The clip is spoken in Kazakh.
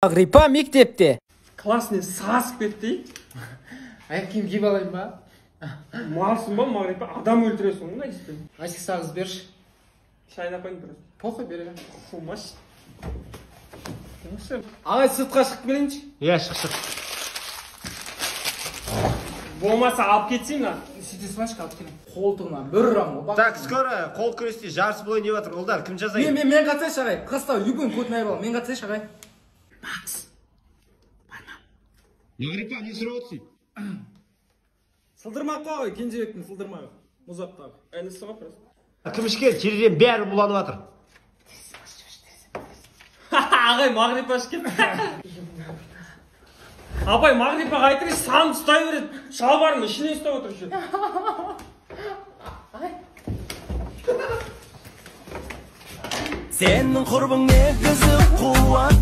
Мағрипа мектепте. Классный сасып кетті. Аяқ киім киіп алайын ба? Малсың ба, Мағрипа? Адам өлтіресің ғой мына іспен. Айсек сағыз берші. Шайнап қойын просто. Похуй, бере бер. Қумаш. Ағай, сыртқа шығып келейінші. Иә, шық, шық. Болмаса алып кетсейін мына. Сөйте салайыншы, алып келемін. Қолтығынан бір ұрам ғой. Так, скоро қол күресте жарыс болайын деп жатыр. Ұлдар, кім жазайын? Мен қатысайыншы, ағай. Қыста любой көтін айырып аламын. Мен қатысайыншы, ағай. Мағрипа, не сұрап отырсың? Сылдырмақ қой, ағай, Кенжебектің сылдырмағы. Мұзаптағы. Інісі ғой просто. Кім ішкен? Терезенің бәрі буланып жатыр. Ағай, Мағрипа ішкен. Апай, Мағрипаға айтыңызшы, санын ұстай береді. Шалбарының ішінен ұстап отыр еще. Сенің құрбың негізі қуат.